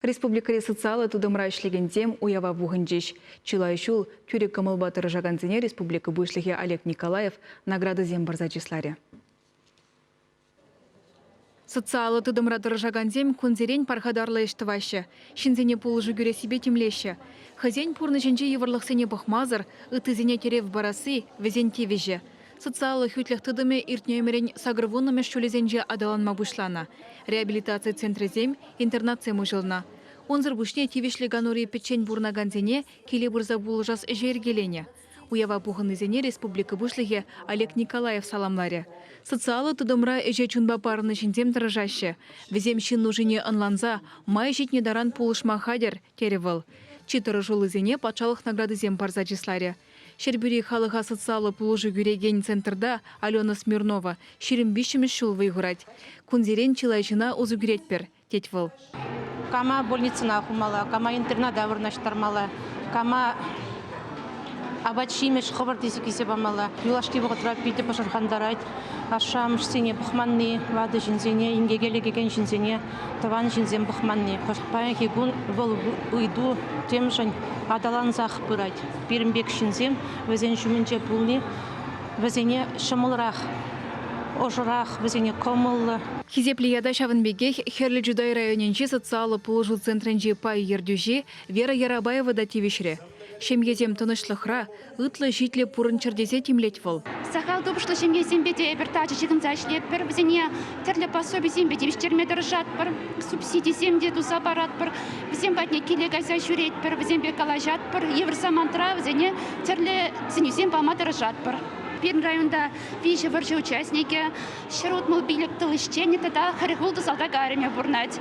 Республикӑри социаллӑ тытӑмра ӗҫлекенсем уява пухӑнчӗҫ. Чылай ҫул тӳрӗ кӑмӑлпа тӑрӑшакансене республика Пуҫлӑхӗ Олег Николаев наградӑсем парса чысларӗ. Социаллӑ тытӑмра тӑрӑшакансем кунсерен пархатарлӑ ӗҫ тӑваҫҫӗ, ҫынсене пулӑшу кӳрессипе тимлеҫҫӗ. Хӑйсен пурнӑҫӗнчи йывӑрлӑхсене пӑхмасӑр ыттисене тӗрев парасси вӗсен тивӗҫӗ. Социаллӑ хӳтлӗх тытӑмӗ иртнӗ ӗмӗрӗн 80-мӗш ҫулӗсенче аталанма пуҫланӑ. Реабилитаци центрӗсем, интернатсем уҫӑлнӑ. Унсӑр пуҫне тивӗҫлӗ канури пӗччен пурӑнакансене киле пырса пулӑшас ӗҫе йӗркеленӗ. Уява пухӑннисене республика Пуҫлӑхӗ Олег Николаев саламларӗ. Социаллӑ тытӑмра ӗҫе чунпа парӑннӑ ҫынсем тӑрӑшаҫҫӗ. Вӗсем ҫын нушине ӑнланса май ҫитнӗ таран пулӑшма хатӗр, терӗ вӑл. Чи тӑрӑшуллисене патшалӑх наградисем парса чысларӗ. Ҫӗрпӳри халӑха социаллӑ пулӑшу кӳрекен центрта Алена Смирнова 23-мӗш ҫул вӑй хурать. Кунсерен чылай ҫына усӑ кӳретпӗр, тет вӑл. Кама больницӑна хумалла, кама интерната вырнаҫтармалла, кама апат-ҫимӗҫ хӑвӑрт илсе килсе памалла. Юлашки вӑхӑтра питӗ пӑшӑрхантарать ашшӗ-амӑшсене пӑхманни, ватӑ ҫынсене, инкеке лекекен ҫынсене тӑван ҫынсем пӑхманни. Паянхи кун вӑл ыйту темшӗн аталансах пырать. Пирӗн пек ҫынсем вӗсен ҫумӗнче пулни вӗсене ҫӑмӑлрах, ӑшӑрах, вӗсене кӑмӑллӑ. Хисеплӗ ята ҫавӑн пекех Хӗрлӗ Чутай районӗнчи социаллӑ пулӑшу центрӗнчи пай ертӳҫи Вера Ярабаева та тивӗҫрӗ. Ҫемьесем тӑнӑҫлӑхра, ытлӑ-ҫитлӗ пурӑнччӑр тесе тимлет вӑл. Сахал тупӑшлӑ ҫемьесемпе те эпир тачӑ ҫыхӑнса ӗҫлетпӗр. Вӗсене тӗрлӗ пособисемпе тивӗҫтерме тӑрӑшатпӑр, субсидисем те туса паратпӑр. Вӗсем патне киле кайса ҫӳретпӗр, вӗсемпе калаҫатпӑр. Йывӑр самантра вӗсене тӗрлӗ сӗнӳсем пама тӑрӑшатпӑр. Пирӗн районта виҫӗ вӑрҫӑ участникӗ, 165 тыл ӗҫченӗ тата 46 салтак арӑмӗ пурӑнать.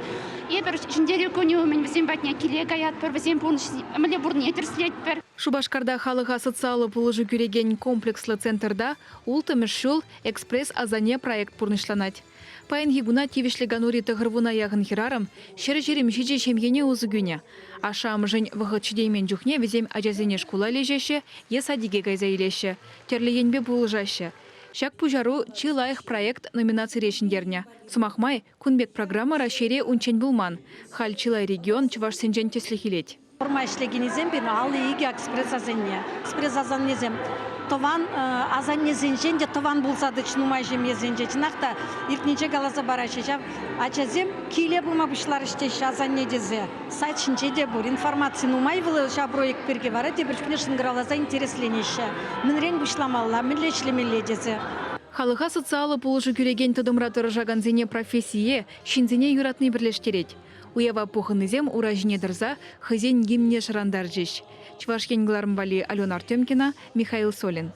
Эпир Ҫӗнтерӳ кунӗ умӗн вӗсем патне киле каятпӑр, вӗсем пурнӑҫ мӗнле пурӑннине тӗрӗслетпӗр. Шупашкарта халӑха социаллӑ пулӑшу кӳрекен комплекслӑ центрта улттӑмӗш ҫул Экспресс асанне проект пурнӑҫланать. Паянхи куна тивӗҫлӗ канури тӑхӑрвуна яхӑн хӗрарӑм 127 ҫемьене усӑ кӳнӗ. Ашшӗ-амӑшӗн вӑхӑт ҫитеймен чухне вӗсем ачасене шкула леҫеҫҫӗ е садике кайса илеҫҫӗ, тӗрлӗ енпе пулӑшаҫҫӗ. Ҫак пуҫару Чи лайӑх проект номинацире ҫӗнтернӗ. Сӑмах май, кун пек программа Раҫҫейре унччен пулман. Халь чылай регион чӑвашсенчен тӗслӗх илет. Пӗрмай ӗҫлекеннисем пирӗн 52 экспресс асанне. Экспресс асаннесем тӑван асаннесенчен те тӑван пулса тӑч нумай ҫемьесенче. Чӑнах та, иртнинче каласа параҫҫӗ ҫав ачасем киле пыма пуҫларӗҫ теҫҫӗ асанне тесе. Сайт ҫинче те пур. Информаци нумай вӑл ҫав проект пирки вара тепӗр чухне шӑнкӑравласа интересленеҫҫӗ. Мӗнрен пуҫламалла, мӗнле ӗҫлемелле тесе. Халӑха социаллӑ пулӑшу кӳрекен тытӑмра тӑрӑшакансене профессие, ҫынсене юратни пӗрлештерет. Уява пухӑннисем ура ҫине тӑрса хӑйсен гимнне шӑрантарчӗҫ. Чӑваш Ен кӑларӑм валли Алена Артемкина, Михаил Солин.